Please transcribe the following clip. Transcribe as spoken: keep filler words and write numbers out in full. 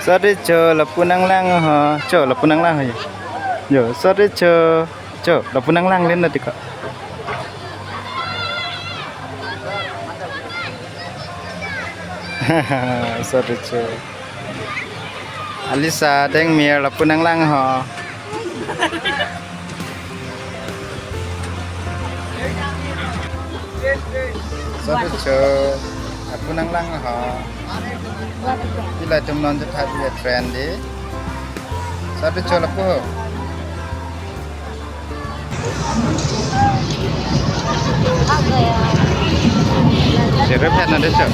Sotri cho, lapu nanglang ho. Cho, lapu nanglang ho. Yo, sotri cho. Cho, lapu nanglang len na tiko. Sotri cho. Alisa, Dengmir, lapu nanglang ho. Sotri cho, lapu nanglang ho. Pila atum non chethat ya train di. Sotri cho lapu ho. Sirip ya nanti cho.